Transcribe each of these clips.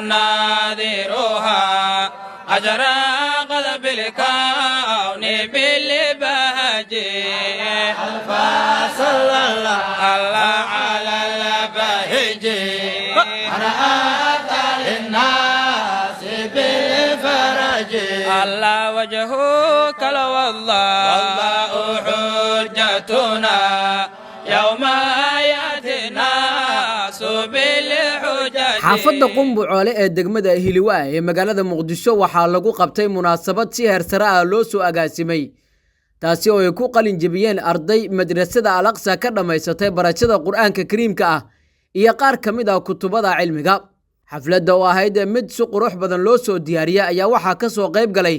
ناظرها أجرى قد بالكون بالبهج. ألف صلى الله على البهج أرأت للناس بالفرج. الله وجهك والله حجتنا يوم يأتي الناس بالحجج. Xaafadda Qumbucoole ee degmada Hiliwaa ee magaalada Muqdisho waxaa lagu qabtay munaasabad si heersare ah loo soo agaasimay, taasi oo ay ku qalin jebiyeen arday madrasada Al Aqsa ka dhammaysatay barashada Qur'aanka Kariimka ah iyo qaar ka mid ah kutubada cilmiga. Xafladda oo ahayd mid si qurux badan loo soo diyaariyey ayaa waxaa ka soo qayb galay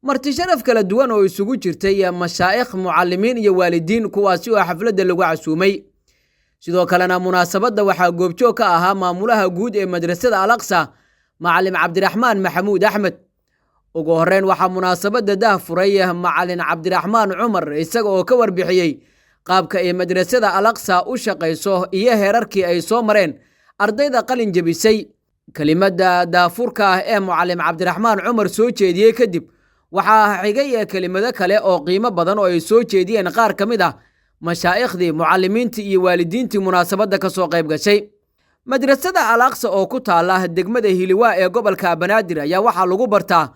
marti sharaf kala duwan oo isugu jirtay mashaa'ikh, mucallimiin iyo waalidiin, kuwaasi oo xafladda lagu casuumay. Sidoo kalena munaasabadda waxaa goobjoog ka ahaa maamulaha guud ee madrasada Al Aqsa, Macalin Cabdiraxmaan Maxamuud Axmed. Ugu horreyn waxaa munaasabadda dah furay Macalin Cabdiraxmaan Cumar, isaga oo ka warbixiyey qaabka ay madrasada Al Aqsa u shaqayso iyo heerarkii ay soo mareen ardayda qalin jebisay. Kelimadda daafurka ah ee Mucalim Cabdiraxmaan Cumar soo jeediyey kadib, waxaa xigay kelimado kale oo qiimo badan oo ay soo jeediyeen qaar ka mid ah mashaaikhdii, mucalimiintii iyo waalidiintii munaasabadda ka soo qayb gashay. Madrasada Al Aqsa oo ku taala degmada Hiliwaa ee gobolka Banaadir ayaa waxaa lagu bartaa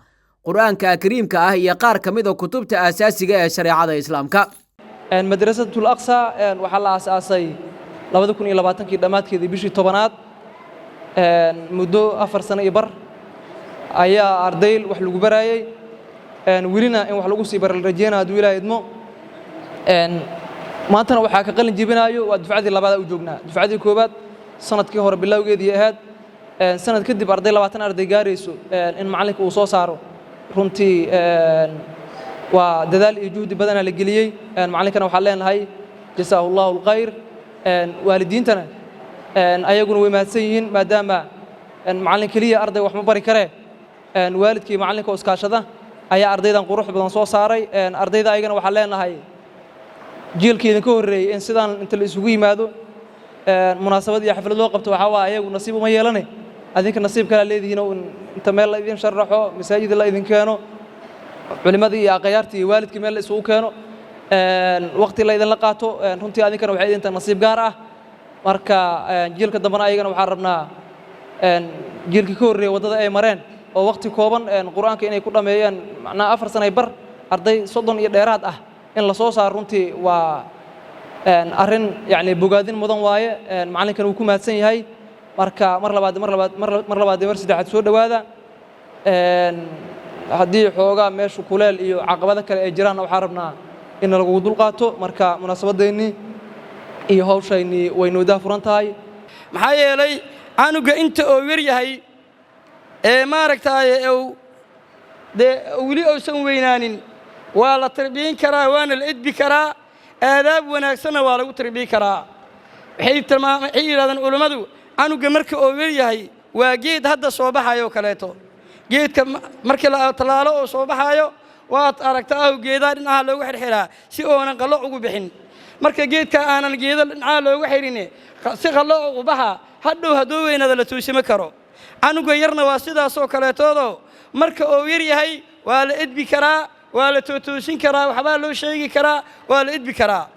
Qur-aanka Kariimka ah iyo qaar ka mid a kutubta aasaasiga ee shareecada Islaamka. Madrasatul Aqsa waxaa la aasaasay 2020-kii dhammaadkeedii, bishii 10aad. Muddo 4 sano iyo bar ayaa arday wax lagu baraayey, welina in wax lagu sii bara la rajeynaya hadduu Ilaahay idmo. Maantana waxaa ka qalin jebinaayo waa dufcadii labaad u joognaa. Dufcadii koowaad sanadkii hore bilowgeedii ahayd. Sanad kadib arday 20 arday gaarayso in macallinka uu soo saaro, runtii waa dadaal iyo juhdi badanaa la geliyey. Macallinkana waxaan leenahay jasaahu Allahu alkhayr. Waalidiintana ayaguna way mahadsan yihiin, maadaama macallin keliya arday wax ma bari karee, waalidkii macallinka oo iskaashada ayaa ardaydan qurux badan soo saaray. Ardayda ayagana waxaan leenahay, jiilkii idinka horreeyey in sidaan inta la isugu yimaado munaasabad iyo xaflad loo qabto, waxaa waa ayagu nasiib uma yeelane, adinka nasiib kalaa leedihiin oo inta meel la idin sharaxo, masaajid la idin keeno, culimadii iyo aqayaartii iyo waalidkii meel la isugu keeno, waqti la idinla qaato, runtii adinkana waxay idin tahay nasiib gaar ah. Marka jiilka dambena ayagana waxaan rabnaa jiilkii ka horreeyey waddada ay mareen oo waqti kooban Qur'aanka inay ku dhammeeyeen, macnaha 4 sanay bar arday 30 iyo dheeraad ah in la soo saaro, runtii waa arrin yacni bogaadin mudan waaye. Macallinkan wuu ku mahadsan yahay. Marka mar labaad, mar labaad, mar labaad, mar saddexaad, soo dhowaada. Haddii xoogaa meeshu kuleel iyo caqabado kale ay jiraanna, waxaan rabnaa in lagugu dulqaato. Marka munaasabadeennii iyo hawshaynii way noo furan tahay. Maxaa yeelay, canuga inta oo yar yahay ee maaragtaaye uu dee weli uusan weynaanin, waa la tarbiyin karaa, waana la edbi karaa, aadaab wanaagsanna waa lagu tarbiyin karaa. Waxay tilmaama, waxay yidhahdeen culummadu, canuga marka oo yar yahay waa geed hadda soo baxayo kaleeto. Geedka markii la tallaalo oo soo baxaayo, waad aragtaa ahu geedaha dhinacaha loogu xirxiraa si oonan qalloc ugu bixin. Marka geedka aanan geedo dhinacaha loogu xirin si qalloc ugu baxa, hadhow hadduu weynaada la toosimo karo. Canuga yarna waa sidaasoo kaleetoodo, marka uu yar yahay waa la edbi karaa, waa la tootoosin karaa, waxbaa loo sheegi karaa, waa la edbi karaa.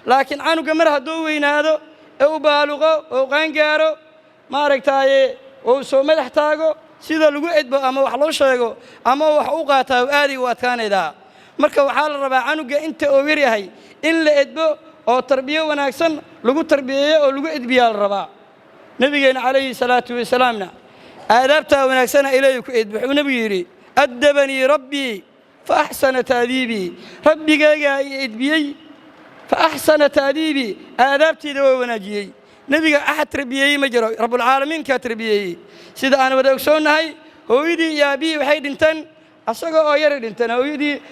Laakiin canuga mar hadduu weynaado ee u baaluqo oo qaangaaro, maaragtaaye, uu soo madax taago, sida lagu edbo ama wax loo sheego ama wax u qaataa aaday u adkaanaydaa. Marka waxaa la rabaa canuga inta uu yar yahay in la edbo oo tarbiyo wanaagsan lagu tarbiyeeyo oo lagu edbiyaa la rabaa. Nebigeenna calayhi salaatu wasalaamna aadaabtaa wanaagsana Ilaahay ku edbi. Wuxuu Nebigu yidhi: "أدبني ربي فأحسن تأديبي." Rabbigaygaa i edbiyey، فأحسن تأديبي، aadaabteyda waa wanaajiyey. Nebiga axad tarbiyeeyey ma jiro, Rabbulcaalamiinkaa tarbiyeeyey. Sida aan wada ogsoonnahay, hooyadii iyo aabbihii waxay dhinteen asaga oo yara dhinteen. Hooyadii,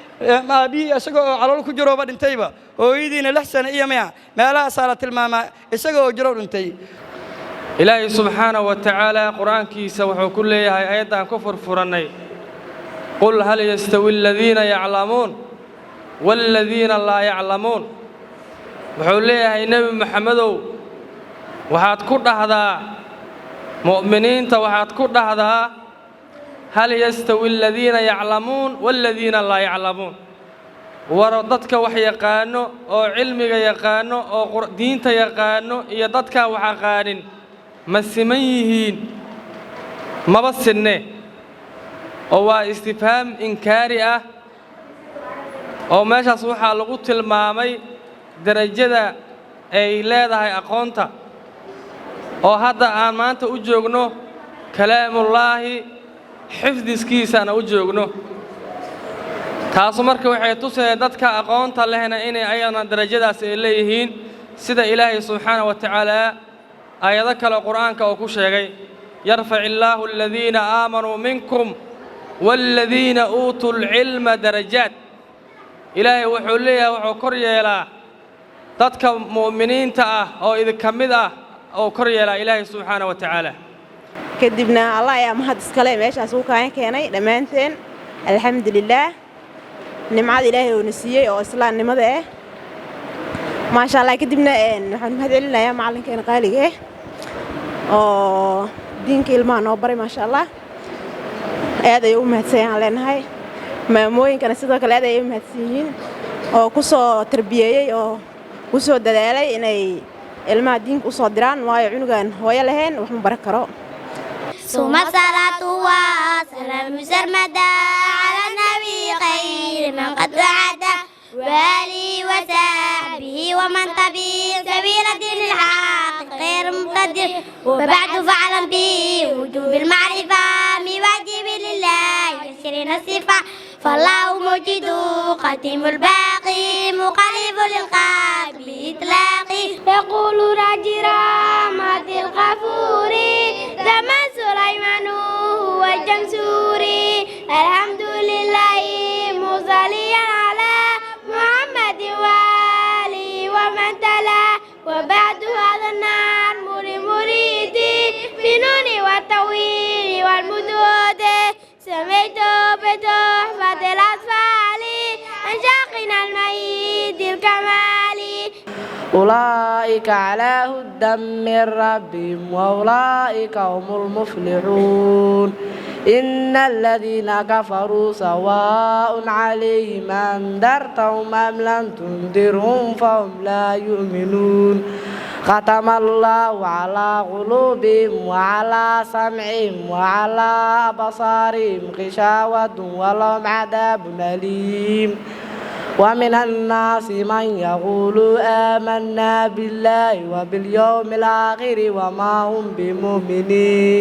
aabbihii isaga oo calool ku jirooba dhintayba, hooyadiina 6 sano iyo maya meelahaasaa la tilmaamaa isaga oo jiro dhintay. Ilaahay subxaanahu wa tacaala Qur-aankiisa wuxuu ku leeyahay ayaddaan ku furfurannay: "قل هل يستوي الذين يعلمون والذين لا يعلمون." Wuxuu leeyahay: Nebi Maxamedow, waxaad ku dhahdaa Mu'miniinta waxaad ku dhahdaa: هل يستوي الذين يعلمون والذين لا يعلمون. Waro dadka wax yaqaano oo cilmiga yaqaano oo diinta yaqaano iyo dadkaan wax aqaanin ma siman yihiin? Maba sinne. Oo waa istifhaam inkaari ah, oo meeshaas waxaa lagu tilmaamay derajada ay leedahay aqoonta, oo hadda aan maanta u joogno kalaamullaahi xifdiskiisaana u joogno. Taasu marka waxay tusaya dadka aqoonta lehna inay ayagana derajadaas ay leeyihiin, sida Ilaahay subxaana wa tacaala aayado kale Qur'aanka uu ku sheegay: يرفع الله الذين آمنوا منكم والذين أوتوا العلم درجات. Ilaahay wuxuu leeyahay, wuxuu kor yeelaa dadka mu'miniinta ah oo idinka mid ah oo kor yeelaa Ilaahay subxaana wa tacaala. Kadibna Allah ayaa mahad iskale meeshaas uu kaan keenay dhammaanteen. Alxamdulilaah, nimcada Ilaahay uuna siiyey oo islaamnimada ah, maasha Allah. Kadibna waxaan mahad celinayaa macallinkeena qaaliga ah oo diinka ilmaha noo baray. Maasha Allah, aad ayay u mahadsan yahaan leenahay. Maamooyinkana sidoo kale aad ayay u mahadsan yihiin oo ku soo tarbiyeeyey oo ku soo dadaalay inay ilmaha diinka u soo diraan, waayo cunugan hooyo lahayn wax ma baran karo. ثم الصلاة والسلام سرمدا على النبي خير من قد وعد، وآله وصحبه ومن تبع سبيل دين الحق غير مبتدر. وبعد، فاعلم بوجوب المعرفة من واجب لله 20 صفة. فالله موجد قديم الباقي مقرب للخلق بإطلاق. يقول راجي رحمة الغفور زمن سليمان هو الجمسوري. الحمد لله مصليا على محمد وآله ومن تلا. وبعد، هذا النار مريدي بنون والتويل والمدود، سميت بتحفة الأطفال عن شاقنا الميت الكمال. أولئك على هدى من ربهم وأولئك هم المفلحون. إن الذين كفروا سواء عليهم أنذرتهم أم لم تنذرهم فهم لا يؤمنون. ختم الله على قلوبهم وعلى سمعهم وعلى أبصارهم غشاوة ولهم عذاب أليم. ومن الناس من يقول آمنا بالله وباليوم الآخر وما هم بمؤمنين.